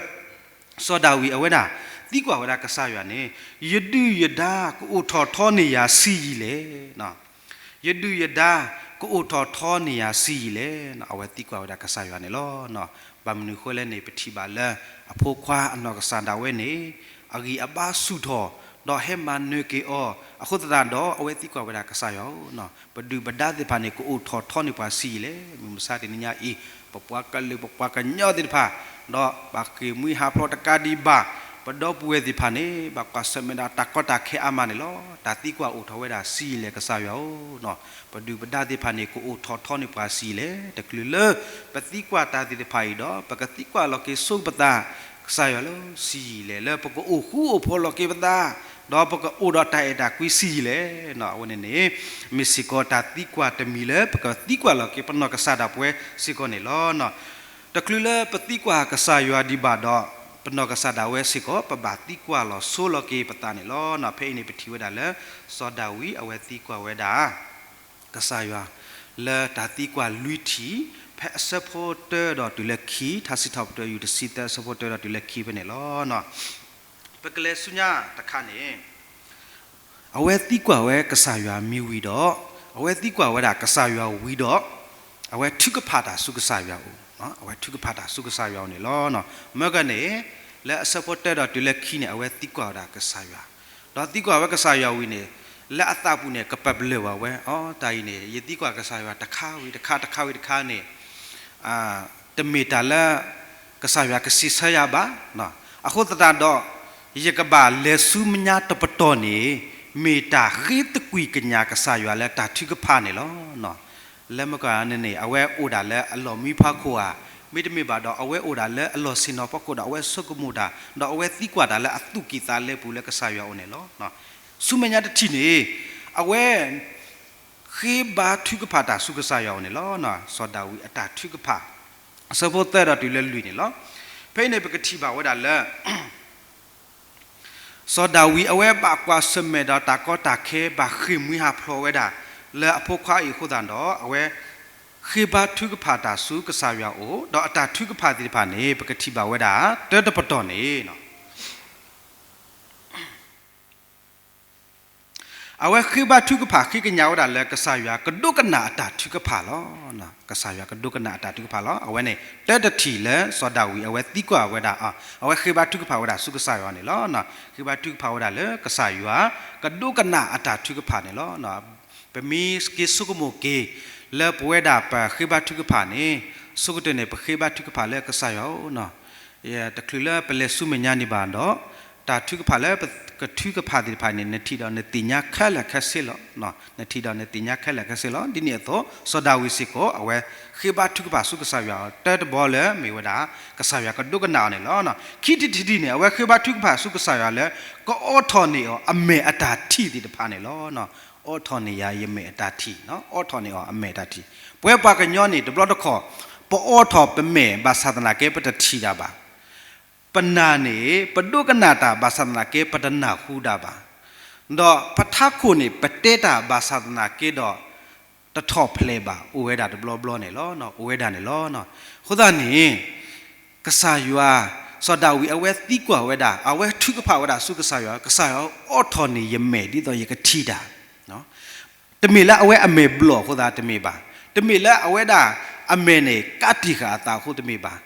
စီၤဒၤဝံးအဝဲဒၣ် သံကွၢ်ဝဲဒၣ်ကစၢ်ယွၤန့ၣ်, ယဒုၣ်ယဒါကအိၣ်ထီၣ်ထီန့ၢ်ယၤဆံးယံာ်လဲၣ်. ယဒုၣ်ယဒါကအိၣ်ထီၣ်ထီန့ၢ်ယၤဆံးယံာ်လဲၣ်. အဝဲသံကွၢ်ဝဲဒၣ်ကစၢ်ယွၤန့ၣ်လီၤ. ဘၣ်မနုၤဃိလဲၣ်န့ၣ် ပထံၣ်ဘၣ်လၢ အဖိခွါအနီၢ်ကစၢ်ဒၣ်ဝဲန့ၣ် အဂံၢ်အဘါဆူၣ်ထီၣ် ဒီးဟဲမၤနၢၤက့ၤအီၤ, အဃိသတးဒီး အဝဲသံကွၢ်ဝဲဒၣ်ကစၢ်ယွၤဧၢ, ပဒုၣ်ပဒါသ့ၣ်တဖၣ်န့ၣ် ကအိၣ်ထီၣ်ထီန့ၢ်ပှၤဆံးယံာ်လဲၣ်. မုၢ်မဆါတနံၤညါအံၤ ပပှၤကလုာ်ပပှၤကညီသ့ၣ်တဖၣ် ဒီးဘၣ်ဃ့ၢ်မှံဟးဖျိးတကးဒံးဘၣ်, ပဒီပုၢ်ဝဲၢ်သ့ၣ်တဖၣ်န့ၣ် ဘၣ်ကွၢ်ဆၢၣ်မဲာ်ဒီးတၢ်ကီတၢ်ခဲအါမးန့ၣ်လီၤ. တၢ်သံကွၢ်အိၣ်ထီၣ်ဝဲဒၣ်ဆံးယံာ်လဲၣ်ကစၢ်ယွၤဧၢ, ပဒုၣ်ပဒါသ့ၣ်တဖၣ်န့ၣ် ကအိၣ်ထီၣ်ထီန့ၢ်ပှၤဆံးယံာ်လဲၣ်. တချုးလၢ ပသံကွၢ်တၢ်သ့ၣ်တဖၣ်အံၤဒီး ပကသံကွၢ်လီၤက့ၤဆိပသး ကစၢ်ယွၤလၢဆံးယံာ်လဲၣ်, လၢပကအိၣ်ဃူအိၣ်ဖိးလီၤက့ၤပသး ဒီးပကအိၣ်ဒီးတၢ်အဲၣ်တၢ်ကွံဆံးယံာ်လဲၣ်. အဝဲန့ၣ်န့ၣ် မ့ၢ်စ့ၢ်ကီးတၢ်သံကွၢ်တမံၤလၢ ပကသံကွၢ်လီၤက့ၤပနီၢ်ကစၢ်ဒၣ်ဝဲစ့ၢ်ကီးန့ၣ်လီၤ. တချုးလၢပသံကွၢ်ကစၢ်ယွၤဒံးဘၣ်ဒီး ပနီၢ်ကစၢ်ဒၣ်ဝဲစ့ၢ်ကီး ပဘၣ်သံကွၢ်လီၤဆိလီၤက့ၤပသးန့ၣ်လီၤ. ဖဲအံၤန့ၣ် ပထံၣ်ဝဲဒၣ်လၢ စီၤဒၤဝံးအဝဲသံကွၢ်ဝဲဒၣ် ကစၢ်ယွၤ လၢတၢ်သံကွၢ်လွံၢ်ထံၣ် ဖဲအဆၢဖိတၢဒီးတုၤလၢခံ, ထါစံးထီၣ်ပတြၢၤ ယူၢ်တဆံသၢ အဆၢဖိတၢဒီးတုၤလၢခံဖဲန့ၣ်လီၤ. ပကလဲၤဆူညါတခါန့ၣ် အဝဲသံကွၢ်ဝဲကစၢ်ယွၤမ့ၢ်ဝံၤဒီး, အဝဲသံကွၢ်ဝဲဒၣ်ကစၢ်ယွၤဝံၤဒီး, အဝဲထုကဖၣ်တၢ်ဆူကစၢ်ယွၤအိၣ်, အဝဲထုကဖၣ်တၢ်ဆူကစၢ်ယွၤအိၣ်န့ၣ်လီၤ. မ့ၢ်ကန့ၣ် လၢအဆၢဖိတၢဒီးတုၤလၢခံန့ၣ် အဝဲသံကွၢ်ဝဲဒၣ်ကစၢ်ယွၤ, ဒီးသံကွၢ်ဝဲကစၢ်ယွၤဝံၤန့ၣ် လၢအသးပူၤန့ၣ် ကပာ်ပလၢၢ်ဘၣ်ဝဲ, အိ တၢ်အံၤန့ၣ် ယသံကွၢ်ကစၢ်ယွၤတခါဝံၤတခါ တခါဝံၤတခါန့ၣ် တမ့ၢ်တၢ်လၢ ကစၢ်ယွၤကစံးဆၢယၤဘၣ်. အဃိသတးဒီး ယကဘၣ်လဲၤဆူမဲာ်ညါတပတီၢ်န့ၣ် မ့ၢ်တၢ်ဃ့သကွံၢ်ကညးကစၢ်ယွၤလၢတၢ်ထုကဖၣ်န့ၣ်လီၤ. လၢမ့ၢ်ကန့ၣ်န့ၣ် အဝဲအိၣ်ဒၣ်လၢအလီၢ်မံဖးခိၣ်ဧါ, မ့တမ့ၢ်ဘၣ်ဒီး အဝဲအိၣ်ဒၣ်လၢအလီၢ်ဆ့ၣ်နီၤဖီခိၣ်ဒီး အဝဲဆိကမိၣ်တၢ် ဒီးအဝဲသံကွၢ်တၢ်လၢအသူၣ်ကံၢ်သးလဲပူၤလၢကစၢ်ယွၤအိၣ်န့ၣ်လီၤ. ဆူမဲာ်ညါတထံၣ်န့ၣ် အဝဲ ဃ့ဘါထုကဖၣ်တၢ်ဆူကစၢ်ယွၤအိၣ်န့ၣ်လီၤ. စီၤဒၤဝံးအတၢ်ထုကဖၣ်, အဆၢဖိသၢဒီးတုၤလၢလွံၢ်န့ၣ်လီၤ. ဖဲအံၤန့ၣ် ပကထံၣ်ဘၣ်ဝဲဒၣ်လၢ စီၤဒၤဝံးအဝဲဘၣ်ကွၢ်ဆၢၣ်မဲာ်ဒီးတၢ်ကီတၢ်ခဲ ဘၣ်ဃ့ၢ်မှံဟးဖျိးဝဲဒၣ် လၢအဖိခွါအံၤအဃိသတးဒီး အဝဲ ဃ့ဘါထုကဖၣ်တၢ်ဆူကစၢ်ယွၤအိၣ်, ဒီးအတၢ်ထုကဖၣ်သ့ၣ်တဖၣ်န့ၣ် ပကထံၣ်ဘၣ်ဝဲဒၣ် တၢတပတီၢ်န့ၣ် အဝဲဃ့ဘါထုကဖၣ်ဃ့ကညးဝဲဒၣ်လၢကစၢ်ယွၤကဒိကနၣ်အတၢ်ထုကဖၣ်လီၤ. ကစၢ်ယွၤကဒိကနၣ်အတၢ်ထုကဖၣ်လီၤ. အဝဲန့ၣ် တၢတထံၣ်လၢစီၤဒၤဝံးအဝဲသံကွၢ်ဝဲဒၣ်, အဝဲဃ့ဘါထုကဖၣ်ဝဲဒၣ်ဆူကစၢ်ယွၤန့ၣ်လီၤ. ဃ့ဘါထုကဖၣ်ဝဲဒၣ်လၢကစၢ်ယွၤ ကဒိကနၣ်အတၢ်ထုကဖၣ်န့ၣ်လီၤ. ပမ့ၢ်က့ၤဆိကမိၣ်က့ၤ လၢပဝဲဒၣ်ပဃ့ဘါထုကဖၣ်န့ၣ် ဆိကတၢၢ်န့ၣ် ပဃ့ဘါထုကဖၣ်လၢကစၢ်ယွၤဧၢ တချုးလၢပလဲၤဆူမဲာ်ညါန့ၣ်ဘၣ်ဒီး တၢ်ထုကဖၣ်လၢပကထုကဖၣ်သ့ၣ်တဖၣ်န့ၣ် နထံၣ်ဒီးနသ့ၣ်ညါခဲလၢာ်ခဲဆ့လီၤ. နထံၣ်ဒီးနသ့ၣ်ညါခဲလၢာ်ခဲဆ့လီၤ. ဒ်န့ၣ်အသိး စီၤဒၤဝံးစ့ၢ်ကီး အဝဲဃ့ဘါထုကဖၣ်ဆူကစၢ်ယွၤ တၢတဘီလၢမ့ၢ်ဝဲဒၣ် ကစၢ်ယွၤကဒိကနၣ်အီၤန့ၣ်လီၤ. ခံထံၣ်တထံၣ်န့ၣ် အဝဲဃ့ဘါထုကဖၣ်ဆူကစၢ်ယွၤလၢ ကအိးထီၣ်န့ၢ်အီၤအမဲာ်အတၢ်ထံၣ်သ့ၣ်တဖၣ်န့ၣ်လီၤ. အိးထီၣ်န့ၢ်ယၤယမဲာ်အတၢ်ထံၣ်, အိးထီၣ်န့ၢ်အီၤအမဲာ်တၢ်ထံၣ်. ပဝဲပှၤကညီန့ၣ် တဘျီတခီၣ် ပအိးထီၣ်ပမဲာ်ဘၣ်ဆၣ်သနာ်က့ ပတထံၣ်တၢ်ဘၣ်. ဖ ပနာ်န့ၣ် ပဒိကနၣ်တၢ်ဘၣ်ဆၣ်သနာ်က့ ပတနၢ်ဟူဒၣ်ဘၣ်, ဒီးပထးခိၣ်န့ၣ် ပတဲတၢ်ဘၣ်ဆၣ်သနာ်က့ဒီး တထီၣ်ဖျဲးဘၣ် အိၣ်ဝဲဒၣ်တဘျီဘျီန့ၣ်လီၤ, အိၣ်ဝဲဒၣ်န့ၣ်လီၤ. အဃိသတးန့ၣ် ကစၢ်ယွၤ, စီၤဒၤဝံးအဝဲသံကွၢ်ဝဲဒၣ်, အဝဲထုကဖၣ်ဝဲဒၣ်ဆူကစၢ်ယွၤ, ကစၢ်ယွၤအိးထီၣ်န့ၢ်ယမဲာ်ဒ်သိးယကထံၣ်တၢ် တမ့ၢ်လၢအဝဲအမဲာ်ဘျီၣ်အဃိသတးတမ့ၢ်ဘၣ်, တမ့ၢ်လၢအဝဲဒၣ်အမဲာ်န့ၣ် ကးတံာ်ဃာ်အသးအဃိတမ့ၢ်ဘၣ်,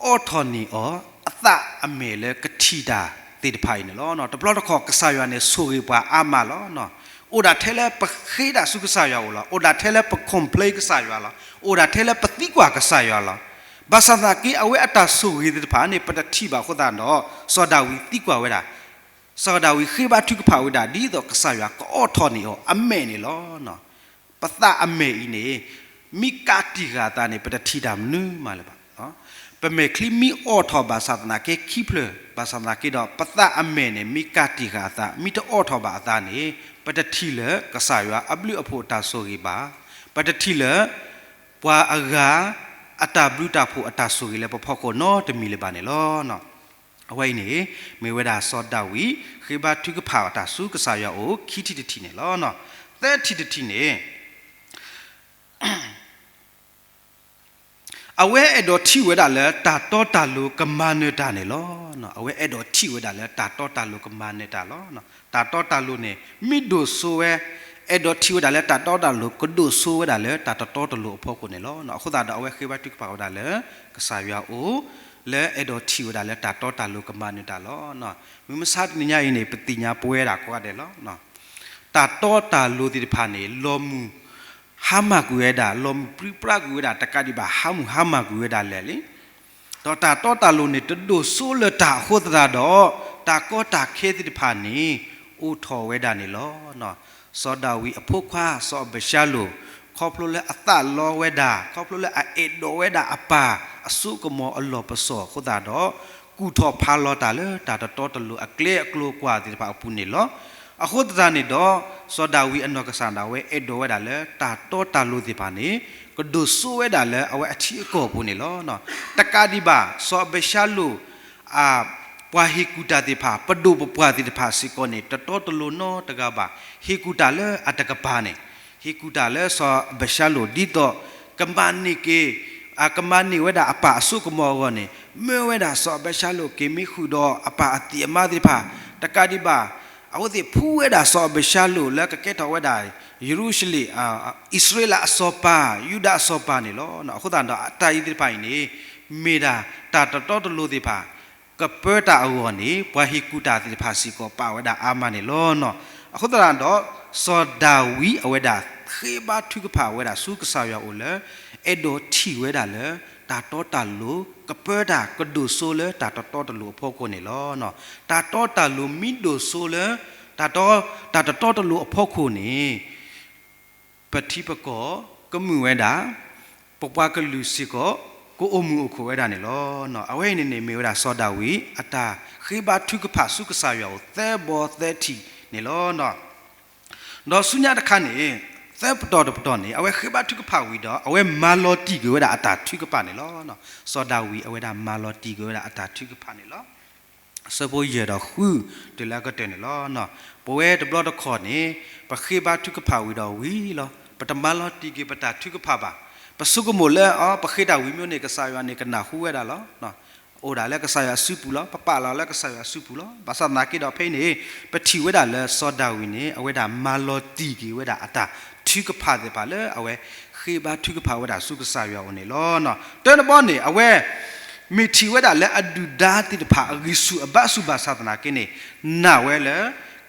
အိးထီၣ်န့ၢ်အီၤ အသးအမဲာ်လၢကထံၣ်တၢ်သ့ၣ်တဖၣ်အံၤန့ၣ်လီၤ. တဘျီတခီၣ်ကစၢ်ယွၤန့ၣ် ဆိၣ်ဂ့ၤပှၤအါမးလီၤ. အိၣ်ဒၣ်ထဲလၢပဃ့တၢ်ဆူကစၢ်ယွၤအအိၣ်လီၤ. အိၣ်ဒၣ်ထဲလၢပ complain ကစၢ်ယွၤလီၤ. အိၣ်ဒၣ်ထဲလၢပသံကွၢ်ကစၢ်ယွၤလီၤ. ဘၣ်ဆၣ်သနာ်က့ အဝဲအတၢ်ဆိၣ်ဂ့ၤသ့ၣ်တဖၣ်န့ၣ် ပတထံၣ်ဘၣ်အဃိသတးဒီး စီၤဒၤဝံးသံကွၢ်ဝဲဒၣ် စီၤဒၤဝံးဃ့ဘါထုကဖၣ်ဝဲဒၣ် ဒ်သိးကစၢ်ယွၤကအိးထီၣ်န့ၢ်အီၤအမဲာ်န့ၣ်လီၤ. ပသးအမဲာ်အံၤန့ၣ် မ့ၢ်ကးတံာ်ဃာ်အသးန့ၣ် ပတထံၣ်တၢ်မနုၤမးလၢၤဘၣ်. ပမဲာ်ချံမ့ၢ်အိးထီၣ်ဘၣ်ဆၣ်သနာ်က့ခံဖျၢၣ် ဘၣ်ဆၣ်သနာ်က့ဒီး ပသးအမဲာ်န့ၣ် မ့ၢ်ကးတံာ်ဃာ်အသး မ့ၢ်တအိးထီၣ်ဘၣ်အသးန့ၣ် ပတထံၣ်လၢကစၢ်ယွၤအဘျုးအဖှိၣ်အတၢ်ဆိၣ်ဂ့ၤဘၣ်. ပတထံၣ်လၢ ပှၤအဂၤ အတၢ်ဘျုးတၢ်ဖှိၣ်အတၢ်ဆိၣ်ဂ့ၤလၢပဖီခိၣ်နီတမံၤလၢၤဘၣ်န့ၣ်လီၤ. အဝဲအံၤန့ၣ် မ့ၢ်ဝဲဒၣ်စီၤဒၤဝံး ဃ့ဘါထုကဖၣ်တၢ်ဆူကစၢ်ယွၤအအိၣ် ခံထံၣ်တထံၣ်န့ၣ်လီၤ. သၢထံၣ်တထံၣ်န့ၣ် အဝဲအဲၣ်ဒိးထံၣ်ဝဲဒၣ်လၢတၢ်တီတၢ်လိၤကမၤနၢၤတၢ်န့ၣ်လီၤ. အဝဲအဲၣ်ဒိးထံၣ်ဝဲဒၣ်လၢတၢ်တီတၢ်လိၤကမၤနၢၤတၢ်လီၤ. တၢ်တီတၢ်လိၤန့ၣ် မ့ၢ်ဒိၣ်စိဝဲ, အဲၣ်ဒိးထံၣ်ဝဲဒၣ်လၢတၢ်တီတၢ်လိၤ ကဒိၣ်စိဝဲဒၣ်လၢတၢ်တတီတလိၤအဖီခိၣ်န့ၣ်လီၤ. အဃိသတးဒီးအဝဲဃ့ဘါထုကဖၣ်ဝဲဒၣ်လၢ ကစၢ်ယွၤအအိၣ် လၢအဲၣ်ဒိးထံၣ်ဝဲဒၣ်လၢတၢ်တီတၢ်လိၤကမၤနၢၤတၢ်လီၤ. မုၢ်မဆါတနံၤညါအံၤန့ၣ် ပသ့ၣ်ညါပဝဲဒၣ်ကိးဂၤဒဲးလီၤ. တၢ်တီတၢ်လိၤသ့ၣ်တဖၣ်န့ၣ် လီၤမုၢ်ဟါမၢ်ကွံာ်ဝဲဒၣ်, လီၤမုၢ်ပြံပြါကွံာ်ဝဲဒၣ်, တကးဒံးဘၣ် ဟါမုၢ်ဟါမၢ်ကွံာ်ဝဲဒၣ်လၢာ်လံ. ဒီးတၢ်တီတၢ်လိၤန့ၣ် တဒိၣ်စိလၢၤတၢ်အဃိသတးဒီး တၢ်ကီတၢ်ခဲသ့ၣ်တဖၣ်န့ၣ် အိၣ်ထီၣ်ဝဲဒၣ်န့ၣ်လီၤ. စီၤဒၤဝံးအဖိခွါ စီၤအဘၡါလိၣ် ခီဖျိလၢအသးလီဝဲဒၣ်, ခီဖျိလၢအအဲၣ်ဒိးဝဲဒၣ်အပၢ်အစိကမီၤအလီၢ်ပစီၣ်အဃိသတးဒီး ကူၣ်ထီၣ်ဖးလီၤတၢ်လၢတၢ်တတီတလိၤအကျဲအကျိၤအကွာ်သ့ၣ်တဖၣ်အပူၤန့ၣ်လီၤ. အဃိသတးန့ၣ်ဒီး စီၤဒၤဝံးအနီၢ်ကစၢ်ဒၣ်ဝဲအဲၣ်ဒိးဝဲဒၣ်လၢတၢ်တီတၢ်လိၤသ့ၣ်တဖၣ်န့ၣ် ကဒိၣ်စိဝဲဒၣ်လၢအဝဲအထံအကီၢ်အပူၤန့ၣ်လီၤ. တကးဒံးဘၣ် စီၤအဘၡါလိၣ် ပှၤဟ့ၣ်ကူၣ်တၢ်သ့ၣ်တဖၣ် ပဒိၣ်ပပှၢ်သ့ၣ်တဖၣ်စ့ၢ်ကီးန့ၣ် တတီတလိၤနီတဂၤဘၣ်. ဟ့ၣ်ကူၣ်တၢ်လၢအတကပၤန့ၣ်, ဟ့ၣ်ကူၣ်တၢ်လၢစီၤအဘၡါလိၣ် ဒ်သိး ကမၤန့ၢ်က့ၤ, ကမၤန့ၢ်ဝဲဒၣ်အပၢ်အစိကမီၤအဂီၢ်န့ၣ် မၢဝဲဒၣ်စီၤအဘၡါလိၣ်က့ၤမ့ၢ်ဃုာ်ဒီးအပၢ်အသံၣ်အမါသ့ၣ်တဖၣ်, တကးဒံးဘၣ် အဝဲသ့ၣ်ဖှူဝဲဒၣ်စီၤအဘၡါလိၣ်လၢကကဲထီၣ်ဝဲဒၣ် ယရူၤၡလ့ၣ်, အံၣ်စရ့လးအစီၤပၤ, ယူဒၤအစီၤပၤန့ၣ်လီၤ. အဃိသတးဒီး အတၢ်အံၤသ့ၣ်တဖၣ်အံၤန့ၣ် မ့ၢ်ဒၣ်တၢ်တတီတလိၤသ့ၣ်တဖၣ် ကပၢတၢ်အဂီၢ်န့ၣ် ပှၤဟ့ၣ်ကူၣ်တၢ်သ့ၣ်တဖၣ်စ့ၢ်ကီးပာ်ဝဲဒၣ်အါမးန့ၣ်လီၤ. အဃိသတးဒီး စီၤဒၤဝံးအဝဲဒၣ် ဃ့ဘါထုကဖၣ်ဝဲဒၣ်ဆူကစၢ်ယွၤအအိၣ်လၢ အဲၣ်ဒိးထံၣ်ဝဲဒၣ်လၢ တၢ်တီတၢ်လိၤ ကပၢတၢ်ကဒိၣ်စိလၢတၢ်တတီတလိၤအဖီခိၣ်န့ၣ်လီၤ. တၢ်တီတၢ်လိၤမ့ၢ်ဒိၣ်စိလၢ တၢ်တီ, တၢ်တတီတလိၤအဖီခိၣ်န့ၣ် ပထံပကီၢ်ကမုာ်ဝဲဒၣ်, ပပှၤကလုာ်စ့ၢ်ကီး ကအိၣ်မုာ်အိၣ်ခိၣ်ဝဲဒၣ်န့ၣ်လီၤ. အဝဲအံၤန့ၣ်န့ၣ် မ့ၢ်ဝဲဒၣ်စီၤဒၤဝံး အတၢ်ဃ့ဘါထုကဖၣ်ဆူကစၢ်ယွၤအအိၣ် သၢဘီသၢထံၣ်န့ၣ်လီၤ. ဒီးဆူညါတခါန့ၣ် သၢပတီၢ်တပတီၢ်န့ၣ် အဝဲဃ့ဘါထုကဖၣ်ဝံၤဒီး အဝဲမၤလီၤတံၢ်ကွံာ်ဝဲဒၣ်အတၢ်ထုကဖၣ်န့ၣ်လီၤ. စီၤဒၤဝံးအဝဲဒၣ်မၤလီၤတံၢ်ကွံာ်ဝဲဒၣ်အတၢ်ထုကဖၣ်န့ၣ်လီၤ. အဆၢဖိယဲၢ်ဒီးဃု တုၤလၢအကတၢၢ်န့ၣ်လီၤ. ပဝဲတဘျီတခီၣ်န့ၣ် ပဃ့ဘါထုကဖၣ်ဝံၤဒီးဝံၤလီၤ. ပတမၤလီၤတံၢ်က့ၤပတၢ်ထုကဖၣ်ဘၣ်. ပဆိကမိၣ်လၢ အ ပဃ့တၢ်ဝံၤမ့ၢ်န့ၣ် ကစၢ်ယွၤန့ၣ်ကနၢ်ဟူဝဲဒၣ်လီၤ. အိၣ်ဒၣ်လၢကစၢ်ယွၤအစုပူၤလီၤ. ပပာ်လီၤလၢကစၢ်ယွၤအစုပူၤလီၤ. ဘၣ်ဆၣ်သနာ်က့ဒီးဖဲအံၤန့ၣ် ပထံၣ်ဝဲဒၣ်လၢစီၤဒၤဝံးန့ၣ် အဝဲဒၣ်မၤလီၤတံၢ်က့ၤဝဲဒၣ်အတၢ်ထုကဖၣ်သ့ၣ်တဖၣ်လၢအဝဲ ဃ့ဘါထုကဖၣ်ဝဲဒၣ်ဆူကစၢ်ယွၤအအိၣ်န့ၣ်လီၤ. တၢတဘီန့ၣ် အဝဲ မ့ၢ်ထံၣ်ဝဲဒၣ်လၢအဒုၣ်ဒါသ့ၣ်တဖၣ်အဂံၢ်ဆူၣ်အဘါဆူၣ်ဘၣ်ဆၣ်သနာ်က့န့ၣ် နာ်ဝဲလၢ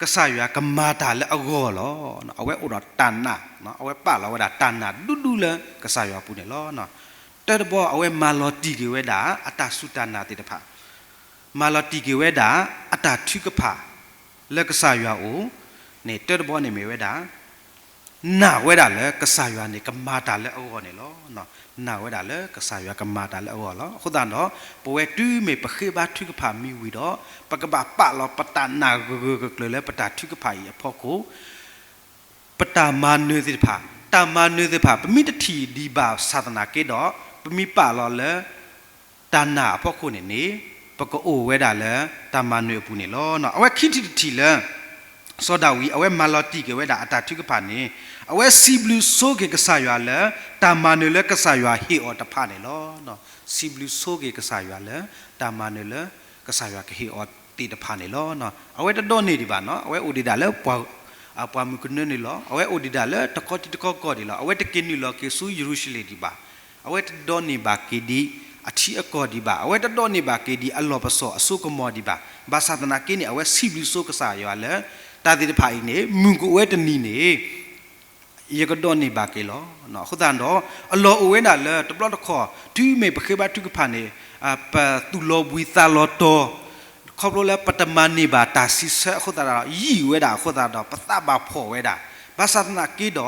ကစၢ်ယွၤကမၤတၢ်လၢအဂီၢ်လီၤ. အဝဲအိၣ်ဒီးတၢ်နာ်, အဝဲပာ်လီၤဝဲဒၣ်တၢ်နာ်ဒူဒူလၢကစၢ်ယွၤအပူၤန့ၣ်လီၤ. တၢတဘီအဝဲမၤလီၤတံၢ်က့ၤဝဲဒၣ်အတၢ်စူၢ်တၢ်နာ်သ့ၣ်တဖၣ် မၤလီၤတံၢ်က့ၤဝဲဒၣ်အတၢ်ထုကဖၣ် လၢကစၢ်ယွၤအအိၣ်န့ၣ် တၢတဘီန့ၣ်မ့ၢ်ဝဲဒၣ် နာ်ဝဲဒၣ်လၢကစၢ်ယွၤန့ၣ် ကမၤတၢ်လၢအဂီၢ်န့ၣ်လီၤ. နာ်ဝဲဒၣ်လၢကစၢ်ယွၤကမၤတၢ်လၢအဂီၢ်လီၤ. အဃိသတးဒီး ပဝဲတုၤမ့ၢ်ပဃ့ဘါထုကဖၣ်မံဝံၤဒီး ပကဘၣ်ပာ်လီၤပတၢ်နာ်ဂၢၢ်ဂၢၢ်ကျၢၤကျၢၤလၢပတၢ်ထုကဖၣ်အံၤအဖီခိၣ် ပတၢ်မၤနၢၤသ့ၣ်တဖၣ်, တၢ်မၤနၢၤသ့ၣ်တဖၣ် ပမ့ၢ်တထံၣ်ဒံးဘၣ်ဆၣ်သနာ်က့ဒီး ပမ့ၢ်ပာ်လီၤလၢ တၢ်နာ်အဖီခိၣ်န့ၣ်န့ၣ် ပကအိၣ်ဝဲဒၣ်လၢတၢ်မၤနၢၤအပူၤန့ၣ်လီၤ. အဝဲခံထံၣ်တထံၣ်လၢ စီၤဒၤဝံး အဝဲမၤလီၤတံၢ်က့ၤဝဲဒၣ်အတၢ်ထုကဖၣ်န့ၣ်, အဝဲစံးဘျုးဆိက့ၤကစၢ်ယွၤလၢ တၢ်မၤနၢၤလၢကစၢ်ယွၤဟ့ၣ်အီၤတဖၣ်န့ၣ်လီၤ. စံးဘျုးဆိက့ၤကစၢ်ယွၤလၢ တၢ်မၤနၢၤလၢကစၢ်ယွၤကဟ့ၣ်အီၤသ့ၣ်တဖၣ်န့ၣ်လီၤ. အဝဲတဒိးန့ၢ်ဒံးဘၣ်နီၤ, အဝဲအိၣ်ဒံးဒၣ်လၢပှၤ ပှၢ်မုၢ်ကနၢန့ၣ်လီၤ. အဝဲအိၣ်ဒံးဒၣ်လၢတကီထံတကီကီၢ်ဒံးလီၤ. အဝဲတက့ၤနုာ်လီၤက့ၤဆူယရူၤၡလ့ၣ်ဒံးဘၣ်. အဝဲတဒိးန့ၢ်ဘၣ်က့ၤဒံးအထံအကီၢ်ဒံးဘၣ်. အဝဲတဒိးန့ၢ်ဘၣ်က့ၤဒံးအလီၢ်ပစီၣ်အစိကမီၤဒံးဘၣ်. ဘၣ်ဆၣ်သနာ်က့န့ၣ် အဝဲစံးဘျုးဆိကစၢ်ယွၤလၢ တၢ်သ့ၣ်တဖၣ်အံၤန့ၣ် မုၢ်ကအိၣ်ဝဲတနံၤန့ၣ် ယကဒိးန့ၢ်ဘၣ်က့ၤလီၤ. အဃိသတးဒီး အလီၢ်အိၣ်ဝဲဒၣ်လၢတဘျီတခီၣ် တုၤမ့ၢ်ပဃ့ဘါထုကဖၣ်န့ၣ် ပသူၣ်လီၤဘှံးသးလီၤတီၤ ခီဖျိလၢပတမၤန့ၢ်ဘၣ်တၢ်စံးဆၢအဃိသတးဒီး ယံာ်ဝဲဒၣ်အဃိသတးဒီး ပသးဘၣ်ဖှီၣ်ဝဲဒၣ်. ဘၣ်ဆၣ်သနာ်က့ဒီး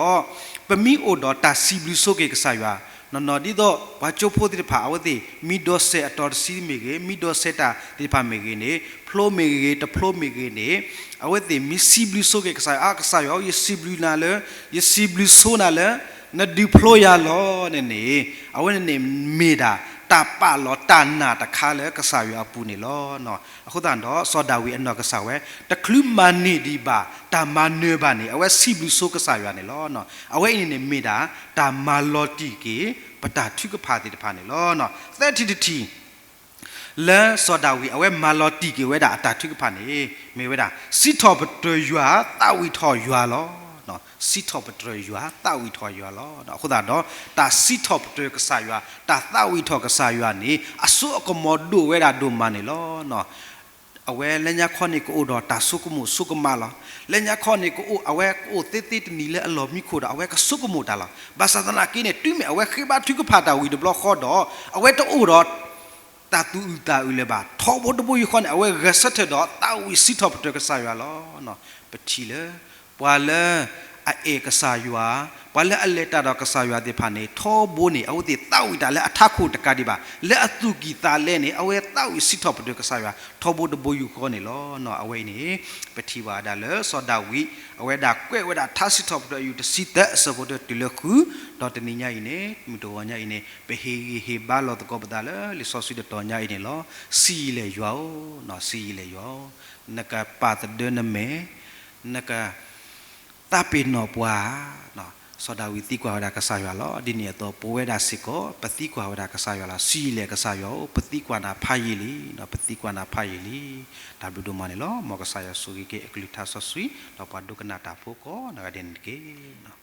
ပမ့ၢ်အိၣ်ဒီးတၢ်စံးဘျုးဆိက့ၤကစၢ်ယွၤ နီၢ်နီၢ်ဒ်သိးပှၤကၠိဖိသ့ၣ်တဖၣ် အဝဲသ့ၣ် မ့ၢ်ဒိးစဲးအတီၤတဆံမ့ၢ်ဂ့ၤ, မ့ၢ်ဒိးစဲးတၢ်သ့ၣ်တဖၣ်မ့ၢ်ဂ့ၤန့ၣ်, ဖျိမ့ၢ်ဂ့ၤ, တဖျိမ့ၢ်ဂ့ၤန့ၣ်, အဝဲသ့ၣ်မ့ၢ်စံးဘျုးဆိက့ၤကစၢ်ယွၤ, ကစၢ်ယွၤဧၢ, ယစံးဘျုးနၤလၢ, ယစံးဘျုးဆိနၤလၢ နဒုးဖျိယၤလီၤန့ၣ်န့ၣ်, အဝဲန့ၣ်န့ၣ်မ့ၢ်ဒၣ်တၢ်ပာ်လီၤတၢ်နာ်တခါလၢကစၢ်ယွၤအပူၤန့ၣ်လီၤ. အဃိသတးဒီး စီၤဒၤဝံးအနီၢ်ကစၢ်ဝဲ တချုးမၤန့ၢ်ဒံးဘၣ် တၢ်မၤနၢၤဘၣ်န့ၣ် အဝဲစံးဘျုးဆိကစၢ်ယွၤန့ၣ်လီၤ. အဝဲအံၤန့ၣ်န့ၣ်မ့ၢ်ဒၣ် တၢ်မၤလီၤတံၢ်က့ၤ ပတၢ်ထုကဖၣ်သ့ၣ်တဖၣ်န့ၣ်လီၤ. သၢထံၣ်တထံၣ် လၢစီၤဒၤဝံး အဝဲမၤလီၤတံၢ်က့ၤဝဲဒၣ်အတၢ်ထုကဖၣ်န့ၣ် မ့ၢ်ဝဲဒၣ် စံးထီၣ်ပတြၢၤယွၤ သးဝံၣ်ထီၣ်ယွၤလီၤ. စံးထီၣ်ပတြၢၤယွၤ သးဝံၣ်ထီၣ်ယွၤလီၤ. အဃိသတးဒီး တၢ်စံးထီၣ်ပတြၢၤကစၢ်ယွၤ တၢ်သးဝံၣ်ထီၣ်ကစၢ်ယွၤန့ၣ် အစိအကမီၤဒိၣ်ဝဲဒၣ်ဒိၣ်မးန့ၣ်လီၤ. အဝဲလၢညါခီန့ၣ် ကအိၣ်ဒီးတၢ်ဆိကမိၣ်ဆိကမးလီၤ. လၢညါခီန့ၣ် ကအိၣ် အဝဲကအိၣ်သ့သ့တနံၤလၢအလီၢ်မံခိၣ်ဒီး အဝဲကဆိကမိၣ်တၢ်လီၤ. ဘၣ်ဆၣ်သနာ်က့န့ၣ် တုၤမ့ၢ်အဝဲဃ့ဘါထုကဖၣ်တၢ်ဝံၤတဘျီဃီဒီး အဝဲတအိၣ်ဒီး တၢ်သူၣ်အုးသးအုးလၢၤဘၣ်. ထီဘိတဘိယူၢ်ဃီန့ၣ် အဝဲဂဲၤဆၢထၢၣ်ဒီးသးဝံၣ်စံးထီၣ်ပတြၢၤကစၢ်ယွၤလီၤ. ပထံၣ်လၢ ပှၤလၢအအဲၣ်ကစၢ်ယွၤ, ပှၤလၢအလဲၤတၢ်ဒီးကစၢ်ယွၤသ့ၣ်တဖၣ်န့ၣ် ထီဘိန့ၣ် အဝဲသ့ၣ်သးဝံၣ်တၢ်လၢအထးခိၣ်တကးဒံးဘၣ်. လၢအသူၣ်ကံၢ်သးလဲန့ၣ် အဝဲသးဝံၣ်စံးထီၣ်ပတြၢၤကစၢ်ယွၤ ထီဘိတဘိယူၢ်ဃီန့ၣ်လီၤ. အဝဲအံၤန့ၣ် ပထံၣ်ဘၣ်ဝဲဒၣ်လၢစီၤဒၤဝံး အဝဲဒၣ်ကွဲးဝဲဒၣ်ထါစံးထီၣ်ပတြၢၤအယုၢ်တဆံသၢအဆၢဖိတၢတုၤလၢဃု, ဒီးတနံၤညါအံၤန့ၣ် မုၢ်တဂီၤညါအံၤန့ၣ် ပဟ့ၣ်ဂံၢ်ဟ့ၣ်ဘါလိာ်သကိးပသးလၢလံာ်စီဆှံတတီၤညါအံၤန့ၣ်လီၤ. စံးယံာ်လဲၣ်ယွၤဧၢ, စံးယံာ်လဲၣ်ယွၤဧၢ, နကပာ်သဒၢနမဲာ်, နက သးပ့ၤနီၣ်ပှၤ, စီၤဒၤဝံးသံကွၢ်ဝဲဒၣ်ကစၢ်ယွၤလီၤ. ဒ်န့ၣ်အသိး ပဝဲဒၣ်စ့ၢ်ကီး ပသံကွၢ်ဝဲဒၣ်ကစၢ်ယွၤလီၤ. စံးယံာ်လဲၣ်ကစၢ်ယွၤဧၢ, ပသံကွၢ်နၤဖးယံာ်လံ, ပသံကွၢ်နၤဖးယံာ်လံ. တၢ်ဘျုးဒိၣ်မးန့ၣ်လီၤ. မ်ကစၢ်ယွၤဆိၣ်ဂ့ၤက့ၤအကလုၢ်ကထါစီဆှံ ဒီးပှၤဒိကနၣ်တၢ်ဖိကိးဂၤဒဲးန့ၣ်တက့ၢ်.